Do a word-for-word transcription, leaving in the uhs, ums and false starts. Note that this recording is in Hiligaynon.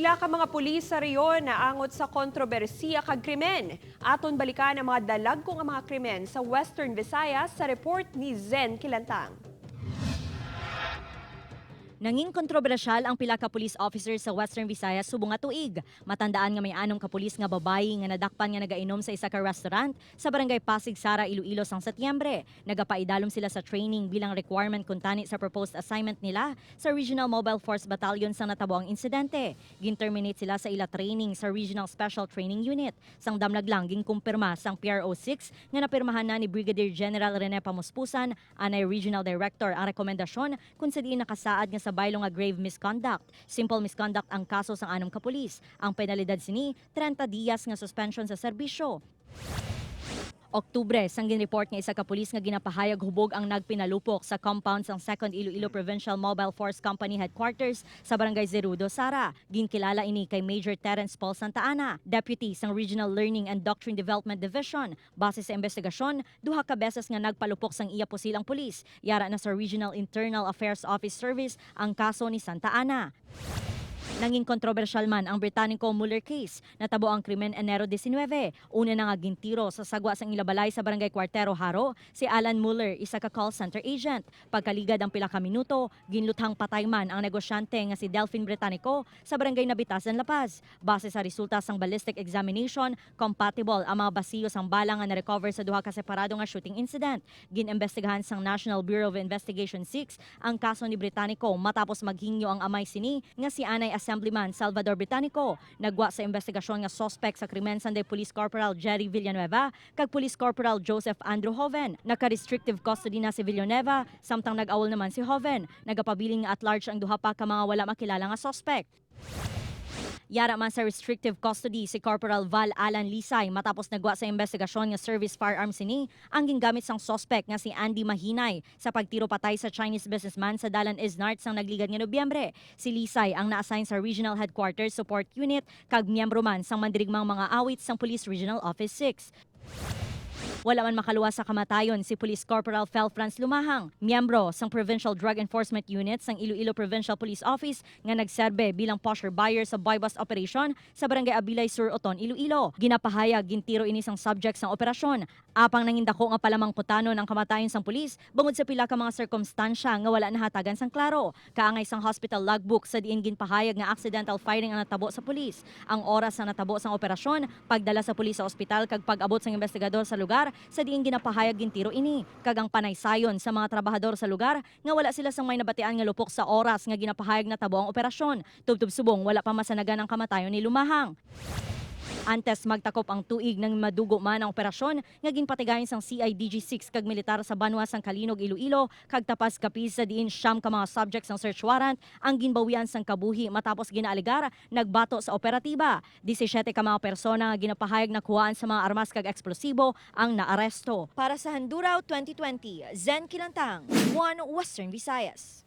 Pila ka mga pulis sa rehiyon naangot sa kontrobersiya kag krimen. Aton balikan ang mga dalagko nga mga krimen sa Western Visayas sa report ni Zen Kilantang. Nangin kontrobersyal ang pila ka police officer sa Western Visayas subong nga tuig. Matandaan nga may anom ka pulis nga babayi nga nadakpan nga nagainom sa isa ka restaurant sa Barangay Pasig Sara, Iloilo, sang Setyembre. Nagapaidalom sila sa training bilang requirement kuntani sa proposed assignment nila sa Regional Mobile Force Battalion sang natabo ang insidente. Gin-terminate sila sa ila training sa Regional Special Training Unit. Sang damlag lang, ginkumpirma sang P R O six nga napirmahan na ni Brigadier General Rene Pamuspusan, anay Regional Director, ang rekomendasyon kon sa diin nakasaad nga sa baylo nga grave misconduct. Simple misconduct ang kaso sang anom ka pulis. Ang penalidad sini, trenta diyas nga suspension sa serbisyo. Oktubre, sang ginreport nga isa ka pulis nga ginapahayag hubog ang nagpinalupok sa compound sang Second Iloilo Provincial Mobile Force Company Headquarters sa Barangay Zerudo, Sara. Ginkilala ini kay Major Terence Paul Santa Ana, Deputy sang Regional Learning and Doctrine Development Division. Base sa imbestigasyon, duha ka beses nga nagpalupok sang iya pusil ang pulis. Yara na sa Regional Internal Affairs Office Service ang kaso ni Santa Ana. Nangin kontrobersyal man ang Britannico Muller case. Natabo ang krimen Enero diecinuebe. Una na nga gintiro sa sagwa sang ila balay sa Barangay Cuartero, Jaro, si Alan Muller, isa ka call center agent. Pagkaligad ang pila ka minuto, ginluthang patay man ang negosyante nga si Delphine Britannico sa Barangay Nabitasan, La Paz. Base sa resulta sang ballistic examination, compatible ang mga basiyo sang bala nga na-recover sa duha ka separado nga shooting incident. Gin-imbestigahan sang National Bureau of Investigation six ang kaso ni Britannico matapos maghingyo ang amay sini nga si anay Assemblyman Salvador Britannico. Nagwa sa imbestigasyon nga suspek sa krimen sanday Police Corporal Jerry Villanueva kag Police Corporal Joseph Andrew Joven. Naka-restrictive custody na si Villanueva, samtang nag-awol naman si Joven. Nagapabilin nga at large ang duha pa ka mga wala makilala nga suspek. Yara man sa restrictive custody si Corporal Val Alan Lisay matapos nagwa sa imbestigasyon nga service firearm sini ang gingamit sang suspek nga si Andy Mahinay sa pagtiro patay sa Chinese businessman sa Dalan Isnart sang nagligad nga Nobyembre. Si Lisay ang na-assign sa Regional Headquarters Support Unit kag miyembro man sang mandirigmang mga awit sang Police Regional Office six. Wala man makaluwas sa kamatayon si Police Corporal Fel Franz Lumahang, miyembro sang Provincial Drug Enforcement Unit sang Iloilo Provincial Police Office nga nagserbe bilang pusher buyer sa buy-bust operation sa Barangay Abilay Sur, Oton, Iloilo. Ginapahayag, gintiro ini sang subject sang operasyon. Apang nangin dako nga palamangkutanon ang kamatayon sang pulis bangod sa pila ka mga sirkumstansya nga wala nahatagan sang klaro. Kaangay sang hospital logbook sa diin ginpahayag nga accidental firing ang natabo sa pulis. Ang oras sa natabo sang operasyon, pagdala sa pulis sa ospital kag pag-abot sang imbestigador sa lugar sa diin ginapahayag gintiro ini, kag ang panaysayon sa mga trabahador sa lugar nga wala sila sang may nabatian nga lupok sa oras nga ginapahayag natabo ang operasyon. Tubtob subong, wala pa masanagan ang kamatayon ni Lumahang. Antes magtakop ang tuig, nang madugo man ang operasyon nga ginpatigayon sang C I D G six kag militar sa banwa sang Calinog, Iloilo, kag Tapaz, Capiz, sa diin siyam ka mga subject sang search warrant ang ginbawian sang kabuhi matapos ginaalegar nagbato sa operatiba. Disisiete ka mga persona nga ginapahayag nakuhaan sa mga armas kag eksplosibo ang naaresto. Para sa Handuraw twenty twenty, Zen Kinantang, One Western Visayas.